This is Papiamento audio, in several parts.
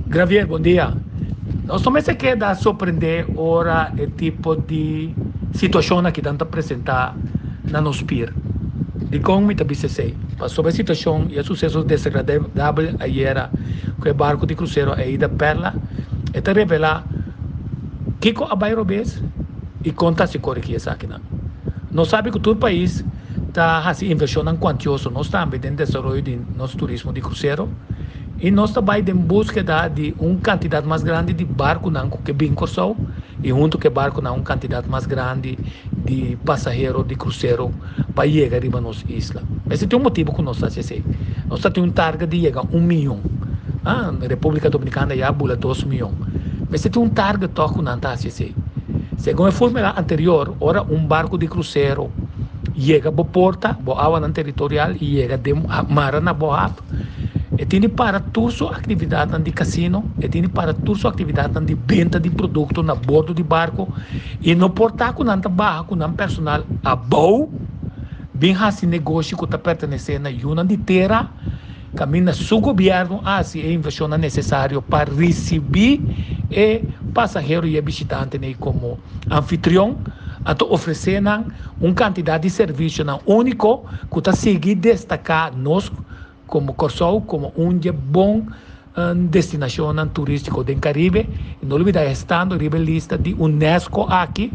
Gravier, bon dia. Nos no mester keda sorprendé ora e tipo di situashon aki nan ta presentá na nos pir. Dikon mi ta bisa esei? Pasobra e situashon i e suseso desagradabel ayera ku e barku di krusero Aida Perla e ta revelá kiko a bai robes i kon ta hasi korigí esakinan. Nos sabi ku tur pais ta hasi invershonnan kuantioso, nos tambe den desaroyo di nos turismo di krusero. I nos ta bai den búskeda di un kantidat mas grandi di barkunan ku ke bin Kòrsou i huntu ku e barkunan un kantidat mas grandi di pasahero di krusero pa yega riba nos isla. Mester tin un motibu ku nos ta hasi esei. Nos ta tin un target di yega un miyon. Ah, Repúblika Dominikana ya bula 2 miyon. Mester tin un target tòg ku nan ta hasi esei. Segun e fórmula anterior, ora un barku di krusero yega bo porta, bo awanan teritorial i yega den mara na bo haf, e tin di para tur su aktividatnan di kasino, e tin di para tur su aktividatnan di benta di produkto na bordo di barko i no por ta ku nan ta baha ku nan personal abou bin hasi negoshi ku ta pertenesé na yunan di tera kaminda su gobièrnu a hasi e invershonnan nesesario pa risibí e pasahero i e bishitantenan komo anfitrion, anto ofresé nan un kantidat di servisionan úniko ku ta sigui destaká nos komo Kòrsou komo un dje bon destinashonnan turístiko den Karibe. I no lubidá estando riba e lista di UNESCO aki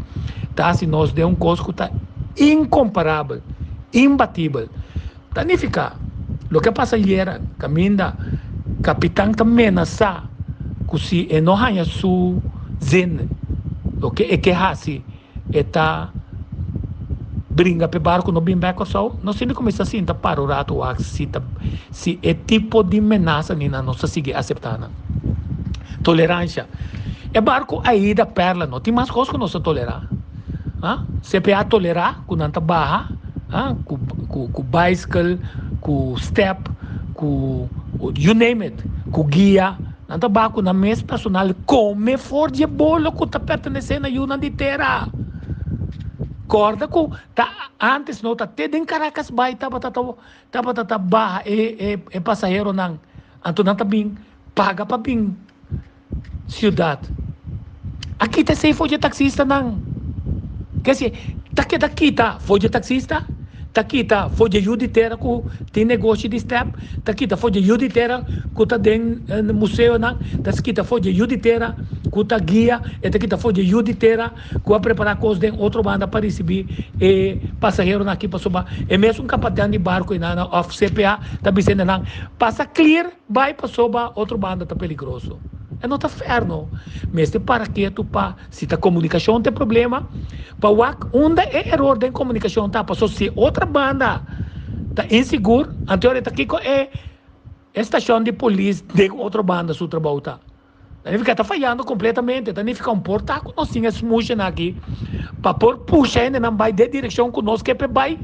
ta hasi nos den un kos ku ta inkomparabel, imbatibel. Ta nifiká loke a pasa ayera kaminda kapitan ta menasá ku si e no haña su zin loke e ke hasi e ta bringa p'e barku no bin bèk Kòrsou. Nos tin di kuminsá sinta para un ratu wak si ta si e tipo di menasa ni nan nos ta sigui aseptá nan. Toleransha. E barku Aida Perla no tin mas kos ku nos ta tolerá. Ah, CPA tolerá ku nan ta baha ah, ku baiskel, ku step, ku you name it, ku guia. Nan ta baha ku nan mes personal kome for di e bolo ku ta pertenesé na yunan di tera. Kòrda ku ta antes no ta te den Caracas bai tabata ta tabata ta baha e e e pasaheronan. Anto nan ta bin paga pa bin siudat. A kita esei for dje taksistanan. Kesi, ta keda kita for dje taksista, ta kita for dje yu di tera ku tin negoshi di step, ta kita for dje yu di tera ku ta den museonan, ta kita for dje yu di tera ku ta guia, e ta kita for dje yu di tera ku a prepará kos den otro banda pa risibí e pasaheronan aki pasobra e mesun kapatán di barku einan òf CPA ta bisa nan pasa clear. Bai pasobra otro banda ta peligroso. E no ta fair no. Mester para ketu pa si ta komunikashon ta e problema, pa wak unda e eror den komunikashon ta. Paso si otra banda ta insigur, anto e ta kiko e stashon di polis den otro banda su trabou ta. Ta nifica ta fayando completamente, ta nifica un por ta cu nos tin e smoeshen aki pa por pusha hendenan bay den direccion cu nos ke p'e bay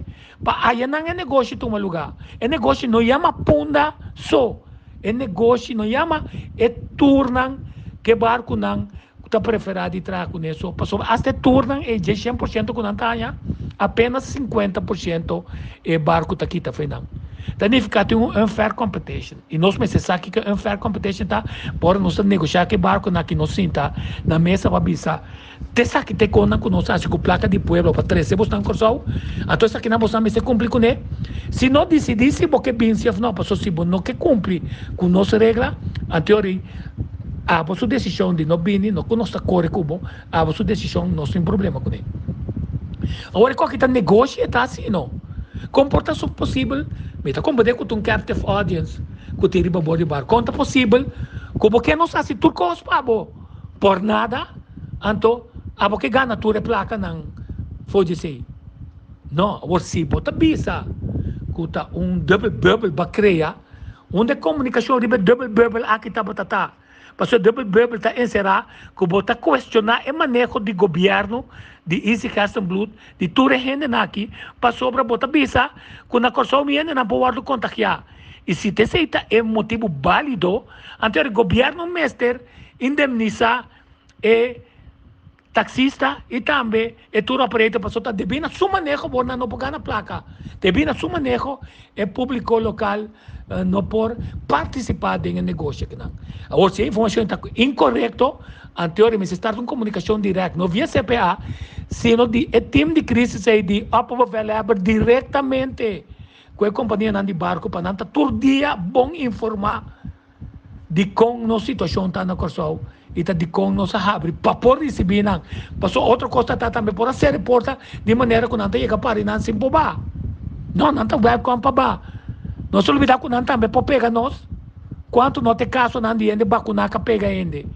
pa aya nan e negoshi tuma lugar. E negoshi no yama Punda so, e negoshi no yama e tournan ke barcunan cu ta prefera di traha cune so, pasobra hasta e tournan e dje 100% cu nan ta haña, apenas 50% e barcu ta kita fo'i nan. Ta nifica tin un unfair competition. I nos mester sa kiko unfair competition ta, pa ora nos ta negoshá ku e barkunan aki nos sinta na mesa pa bisa, Te esaki ta e konan ku nos a hasi ku plaka di pueblo pa trese bosnan Kòrsou, anto esakinan bosnan mester kumpli kuné. Si no disidí si bo ke binsi òf no, pasobra si bo no ke kumpli ku nos regla, anto ora abo su desishon di no bini, no ku nos ta kore ku bo, abo su desishon nos tin problema kuné. Awor e koki ta negoshi e ta hasi no. Kon por ta so posibel? Mi ta komprendé ku ta un captive audience ku tin riba bor di bar. Kon ta posibel ku bo ke nos hasi tur kos pa bo por nada, anto abo ke gana tur e plakanan for di esei? No, awor si bo ta bisa ku ta un dubbel bubbel bo a krea, unda e komunikashon riba e dubbel bubbel aki tabata ta? Pasobra e dubbel bubbel ta enserá ku bo ta kuestioná e maneho di gobièrnu di Izzy Gerstenbluth, di tur e hendenan aki, pasobra bo ta bisa ku na Kòrsou mi hendenan por wòrdu kontagiá. I si ta esei ta e motibu bálido, anto e gobièrnu mester indemnisá e. Taxista y tambe e tour operator pasobra ta debí na su maneho bo nan no por gana placa. Debí na su maneho e publico local no por participa den e negoshi akinan. Awor si e informacion ta incorecto anteor e mester start un comunicacion direct no via CPA sino di e team di crisis ey di Opperbevelhebber directamente cu e companianan di barco pa nan ta tur dia bon informa. Dikon nos situashon ta na Kòrsou i ta dikon nos a habri pa por risibí nan. Pasobra otro kos ta ta tambe por a sera e porta di manera ku nan ta yega pari nan sin por ba. No, nan ta wèlkòm pa ba. Nos ta olbidá ku nan tambe por pega nos. Kuantu no ta e kasonan di hende bakuná ka pega hende.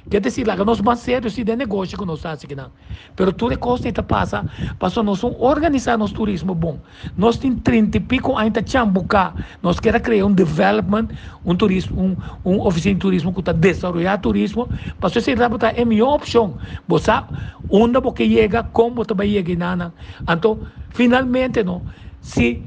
Ke desir, laga nos ban serio si den negoshi ku nos ta hasi kinan. Pero tur e kosnan ta pasa pasobra nos un organisá nos turismo bon. Nos tin trinta i piko aña ta chambuká. Nos kier a krea un development, un turismo, un un ofisina di turismo ku ta desaroyá turismo, pasobra esei tabata e mihó opshon. Bo sa unda bo ke yega, kon bo ta bai yega enanan. Anto, finalmente no, si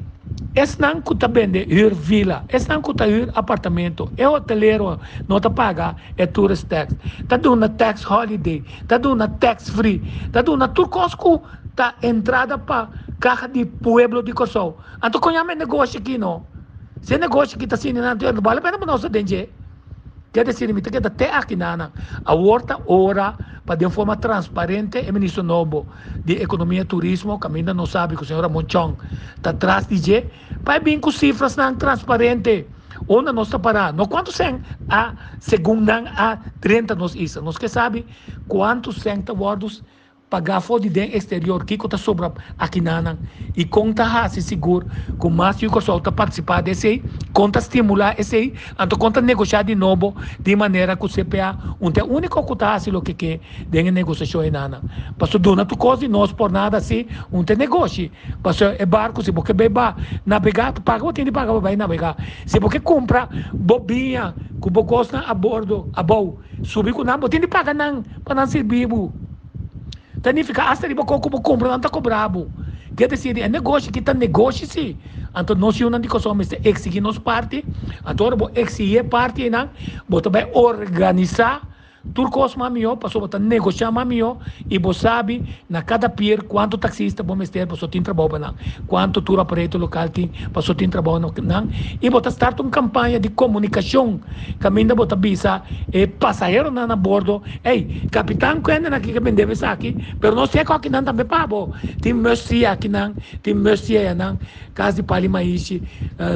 esnan ku ta bende hür vila, esnan ku ta hür apartamento, e hotelero no ta paga e tourist tax, ta duna tax holiday, ta duna tax free, ta duna tur kos ku ta entrada pa kaha di pueblo di Kòrsou. Anto kon yama e negoshi aki no? Si e negoshi aki ta asina nan no bale pena pa nos ta den dje. Ke desir mi ta keda te aki nan. Awor ta ora pa den forma transparente e ministro nobo di Ekonomia i Turismo, kaminda nos sabi ku señor Ramon Chong ta tras di dje, pa e bin ku sifrasnan transparente unda nos ta pará, no kuantu sèn a segun nan a drenta nos isla. Nos ke sabi kuantu sèn ta wòrdu Pagá for di den eksterior kiko ta sobra akinanan i kon ta hasi sigur ku mas yu Kòrsou ta partisipá den esei, kon ta stimulá esei, anto kon ta negoshá di nobo di manera ku CPA un ta e úniko ku ta hasi loke ke den e negosiashon enanan. Pasobra duna tur kos di nos por nada si un ta e negoshi. Pasobra e barku si bo ke bai ba nabegá ta paga bo tin di paga pa bai nabegá. Si bo ke kumpra bo biña ku bo kosnan a bordo abou subi ku nan bo tin di paga nan pa nan sirbi bo. Ta nifiká asta riba kos ku bo kumpra nan ta kobra bo. Ke desir di e negoshi ki ta negoshi si. Anto nos yunan di Kòrsou mester eksigí nos parti. Anto ora bo eksigí e parti einan bo ta bai organisá tur kos mas mihó pasobra bo ta negoshá mas mihó i bo sabi na kada pier kuantu taksista bo mester pasobra tin trabou pa nan, kuantu tur operator lokal tin pasobra tin trabou na nan i bo ta start un kampaña di komunikashon kaminda bo ta bisa e pasaheronan na bordo, Ey, kapitan ku hendenan aki ke bende bo esaki, pero nos tin e kokinan tambe pa bo. Tin Mercy akinan, tin Mercy ayanan, Kas di Pali Maishi,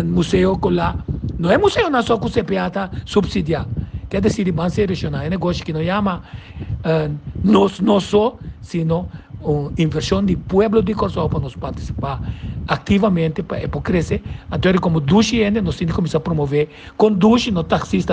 Museo Kolá. No e museonan so ku CPA ta supsidiá. Ke desidi ban sereshoná e negoshi ki no yama nos nos so, sino un invershon di pueblo di Kòrsou pa nos partisipá aktivamente pa e por krese. Anto komo dushi hende nos tin di kuminsá promové kon dushi nos taksistanan.